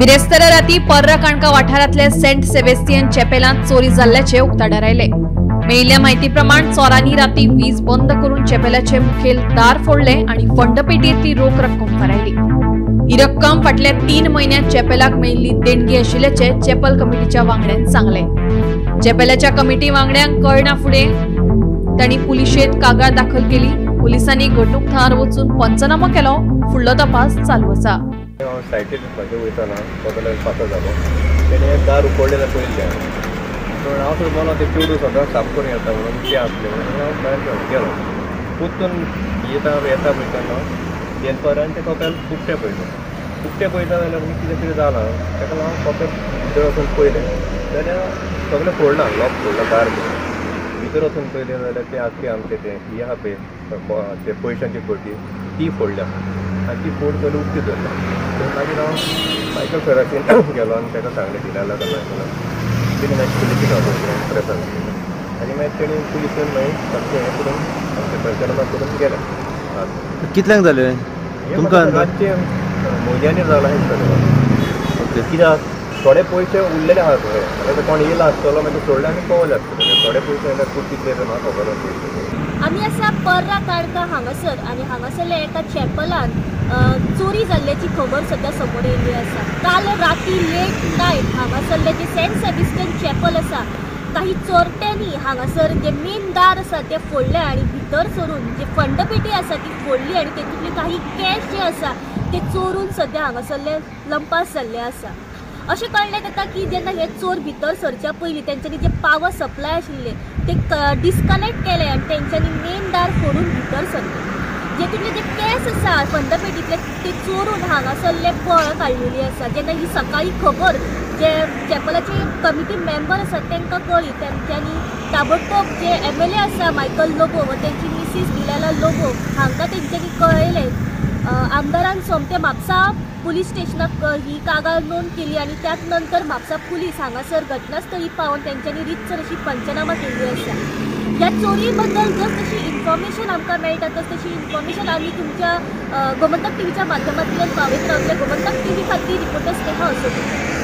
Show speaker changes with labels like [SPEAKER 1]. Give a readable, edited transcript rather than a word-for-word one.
[SPEAKER 1] बिरेस्तारा राती पर्रा काणका वाठारांतले सेंट सेबेस्तियन चॅपेलांत चोरी जाल्ल्याचे उक्ताडार आयले. मेळिल्ल्या म्हायती प्रमाण चोरांनी राती वीज बंद करून चॅपेलाचे मुखेल दार फोडले आणि फंडपेटयेंतली रोख रक्कम फारायली. ही रक्कम फाटल्या 3 म्हयन्यांत चॅपेलाक मेळिल्ली देणगी आशिल्ल्याचे चॅपल कमिटीच्या वांगड्यान सांगले. चॅपेलाच्या कमिटी वांगड्यांक कळना फुडें तांणी पुलिशेंत कागाळ दाखल केली. पुलिसांनी घडणूक थळार वचून पंचनामो केलो. फुडलो तपास चालू आसा.
[SPEAKER 2] हांव सायटीर म्हाजे वयताना कोपेलाक पातो जालो तेणें दार उकोडलेलें पळयल्लें पूण हांव थंय बोलो तें चेडूं सदांच साफ करून येता म्हणून तें आसलें म्हणून हांव भायर गेलो. परतून येता येता पळयतना देनपरान तें कोपेल उकतें पळयलें. उकतें पळयता जाल्यार म्हणजे कितें कितें जालां ताका लागून हांव कोपेल भितर वचून पळयलें जाल्यार सगळें फोडलां, लॉक फोडलां, दार भितर वचून पळयलें जाल्यार तें आख्खें आमचें तें ही आहा पळय ते पयशांची कोटी ती फोडल्या आनी ती फोड पयलीं उकती धरल्या. मागीर हांव मायकल सराचेर गेलो आनी ताका सांगलें दिलाला मायकलाक तेणी मागीर पुलिसेक आपयलें प्रेसान आनी मागीर तेणी पुलीस येवन मागीर सामकें हें करून आमचें पंचनामा करून गेले.
[SPEAKER 3] कितल्यांक जालें तुमकां?
[SPEAKER 2] रातचें म्हयन्यांनी जालां हें सगळें. कित्याक थोडे पयशे उरलेले आहा थंय, जाल्यार कोण येयला आसतलो मागीर सोडले आनी पळोवले आसतले. थोडे पयशे जाल्यार खूब कितले ते म्हाका खबर आसा.
[SPEAKER 4] आमी आसा पर्रा काणका हांगासर आनी हांगासरल्या एका चॅपलान चोरी जाल्ल्याची खबर सद्या समोर येयल्ली आसा. काल राती लेट नायट हांगासरले जे सेंट सेबेस्टियन चॅपल आसा काही चोरट्यांनी हांगासर जे मेन दार आसा ते फोडले आनी भितर सरून जे फंडपेटी आसा ती फोडली आनी तेतूंतली काही कॅश जे आसा ते चोरून सद्या हांगासरले लंपास जाल्ले आसा. अशें कळ्ळें जाता की जेन्ना हे चोर भितर सरच्या पयलीं तेंच्यांनी जे पावर सप्लाय आशिल्ले ते डिस्कनेक्ट केले आनी तेंच्यांनी मेन दार फोडून भितर सरले. जेतूंतले जे कॅश आसा फंडपेटींतले ते चोरून हांगासरले पळ काडलेली आसा. जेन्ना ही सकाळी खबर जे चॅपलाचे कमिटी मेंबर आसात तांकां कळ्ळी तेंच्यांनी ताबडतोब जे MLA आसा मायकल लोबो व तेंची मिसीस दिलाला लोबो हांकां तेंच्यांनी कळयलें. आमदारान सोमते म्हापसा पुलीस स्टेशनाक ही कागाळ नोंद केली आनी त्याच नंतर म्हापसा पुलीस हांगासर घटनास्थळी पावन तेंच्यांनी रितसर अशी पंचनामा केल्ली आसा. ह्या चोरी बद्दल जर तशी इन्फॉर्मेशन आमकां मेळटा तस तशी इन्फॉर्मेशन आमी तुमच्या गोमंतक टीव्हीच्या माध्यमांतल्यान पावयत रावतले. गोमंतक टीव्ही खातीर रिपोर्टर स्नेहा असोकर.